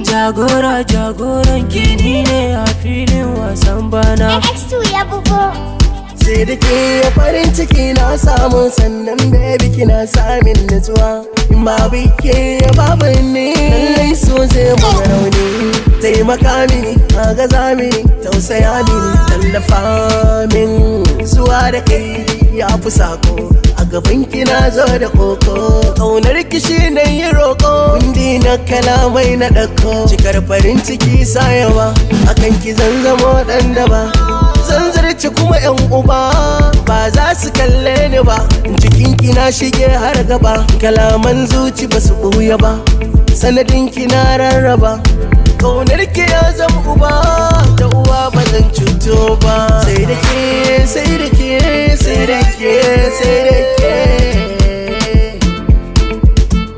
Jagora jagoran ki ni ne a filin wasan bana. X2 ya bugo. Sai da ke farin ciki na samu, sannan baby kina samin nutsuwa. In babu ke babu ni, lallai so zai mun rauni. Taimaka mini, agaza mini, tausaya mini, tallafa min. Zuwa da kai ya fi sako a gaban kina zo da koko. Ƙaunar ki shi ne yi roƙo, kundi na kalamai na ɗauko. Cikar farin ciki sayawa akan ki zan zamo ɗan daba. Zan zarce kuma yan uba ba za su kalle ni ba. Cikin ki na shige har gaba, kalaman zuci ba su ɓuya ba. Sanadin ki na rarraba, kaunar ki ya zama uba da uwa, ba zan cuto ba. Sai da ke, sai da ke, sai da ke, sai da ke.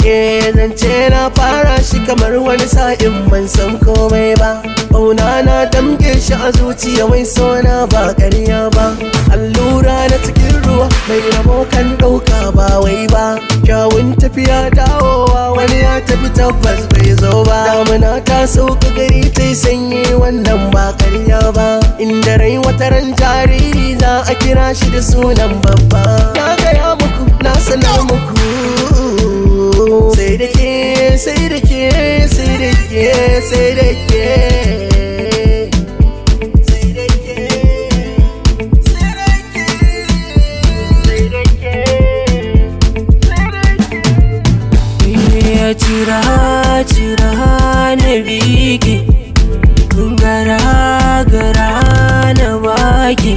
Eh, zance na fara shi kamar wani sa'in ban san komai ba. Ƙauna na damke shi a zuciya, mai sona ba ƙarya ba. Allura na cikin ruwa, mai rabo kan ɗauka ba wai ba. Kyawun tafiya dawowa, wani ya tafi tabbas bai zo ba. Damuna ta sauka, gari ta yi sanyi, wannan ba ƙarya ba. Inda rai wata ran jariri za a kira shi da sunan babba. Na gaya muku, na sanar muku. Sai da ke, sai da ke, sai da ke, sai da ke. Sai da ke, sai da ke, sai da ke, sai da ke. Ya cira cira na biki, gara gara na baki,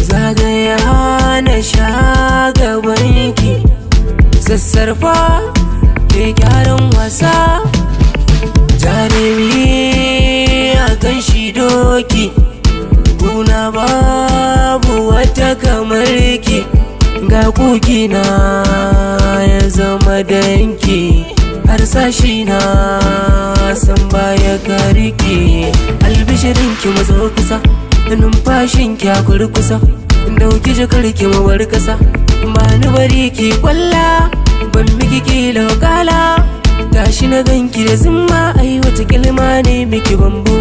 zagaya na sha gabanki, sassarfa ke gyaran wasa, jarumi a kan shi doki, guna babu wata kamar ki, ga kugina ya zama danki, harsashi na san baya karki. Albishirin ki, mazo kusa, numfashin ki a kurkusa, dauki jakar ki mu bar kasa, ba ni bari ki kwalla, ban miki kilo kala, tashi na ganki da zumma, ai wata kilma ne miki bambu.